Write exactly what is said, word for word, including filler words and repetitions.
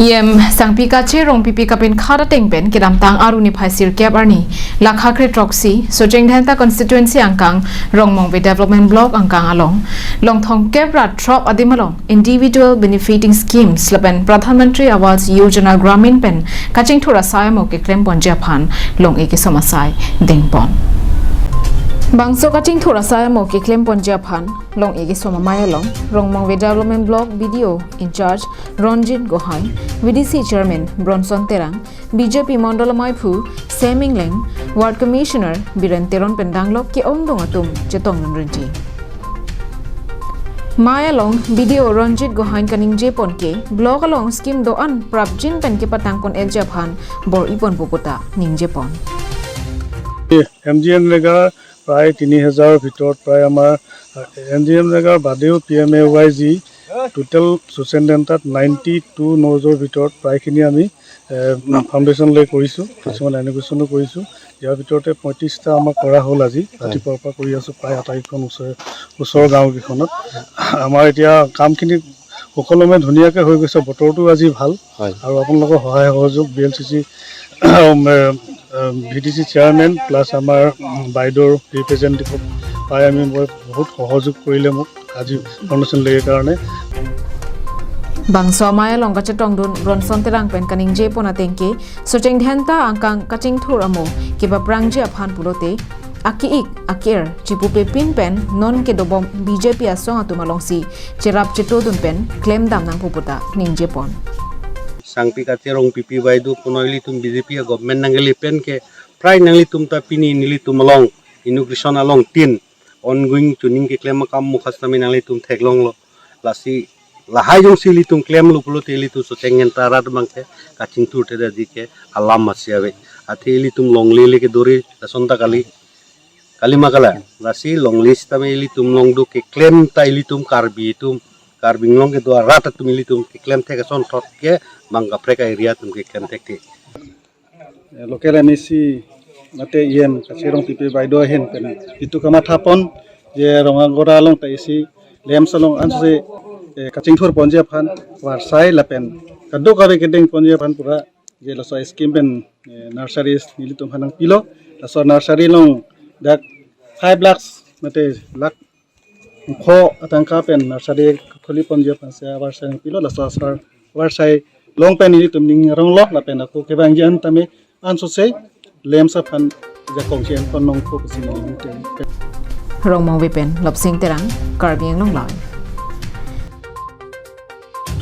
E M Sangpi Kache Rongpipi kapinkhat ateng pen kedamtang Aru niphai sirkep arni, lakha kre throksi, Socheng Dhenta constituency angkang, Rongmongve Development Block angkang along, longthong kep ra throk adim along, Individual Benefiting Schemes lapen Pradhan Mantri Awas Yojana Gramin pen kachingthur asai amo keklem ponji aphan long-e kesom asai dengpon. Bangso kachingthur asai amo keklem ponji aphan long-e kesom amei along, Rongmongve Development Block B D O in charge Ronjit Gohain, V D C Chairman Bronson Terang, B J P Mondol Amaiphu Sem Engleng, Ward Commissioner Biren Teron pen danglok ke-ongdung atum chetongdun rinti. Amei along B D O Ronjit Gohain kaningje pon ke, block along scheme do-an prapjin pen kepatang pon-etji aphan bor-i ponpo puta ningje pon. এম জি এন ৰেগাৰ প্ৰায় তিনি হাজাৰৰ ভিতৰত প্ৰায় আমাৰ এম জি এন ৰেগাৰ বাদেও P M A Y G total চোচেন ডেণ্টাত নাইণ্টি টু নজৰ ভিতৰত প্ৰায়খিনি আমি ফাউণ্ডেশ্যন লে কৰিছোঁ, কিছুমান এনোগ্ৰেশ্যনো কৰিছোঁ। ইয়াৰ ভিতৰতে পঁয়ত্ৰিছটা আমাৰ কৰা হ'ল আজি, ৰাতিপুৱাৰ পৰা কৰি আছোঁ, প্ৰায় আটাইকেইখন ওচৰে ওচৰৰ গাঁওকেইখনত। আমাৰ এতিয়া কামখিনি সুকলমে ধুনীয়াকৈ হৈ গৈছে। বতৰটো আজি ভাল। হয়। আৰু আপোনালোকৰ সহায় সহযোগ, B L C C, V D C chairman plus আমাৰ উম, বাইদেউৰ ৰিপ্ৰেজেণ্টেটিভক পাই আমি মই বহুত সহযোগ কৰিলে মোক আজি ফাউণ্ডেশ্যন ডে'ৰ কাৰণে। Bangso amei along kachetongdun Bronson Terang pen kaningje pon ateng ke, Socheng Dhenta angkang kachingthur amo kepaphrangji aphan pulote, aki-ik aki-er chipupepin pen non kedobom B J P asong atum alongsi cherap chetodun pen klemdam nangpo puta ningje pon. Sangpi Kache Rongpipi baido puno ilitum B J P a government nangle pen ke prai nanglitum ta pini nelitum along inauguration along tin ongoing chuning keklem akam mukhas nami nanglitum theklonglo. Lasi lahai jongsi ilitum klemlo pulote ilitum Socheng Dhenta arat abang ke kachingthur theda di ke alam masi ave. Athe ilitum longle le kedore lason ta kali. Kali ma kala. Lasi longle sitame ilitum long do keklem ta ilitum Karbi atum, Karbi Anglong kedo arat atum ilitum keklem thek asonthot ke bang kaprek a-area atum keklem thekthe. Local M A C mate E M Kache Rongpipi baido ahin pen itum kamathapon je Rong Agora along ta isi LAMPS along ansi, eh, kachingthur ponji aphan varsai lapen kadokave kedeng ponji aphan pura je laso scheme pen, eh, nurseries nelitum aphan nangpilo. Laso nursery along dak five lakhs mate lakh ingkho atangka pen nursery khuli ponji aphan si avarsai nangpilo. Laso asar avarsai along pen nelitum ning aronglo lapen ako kevangji an tame ansose LAMPS aphan jakong si an pon nangpo pusi nelitum. Rongmongve pen Lopsing Terang, Karbi Anglong Live.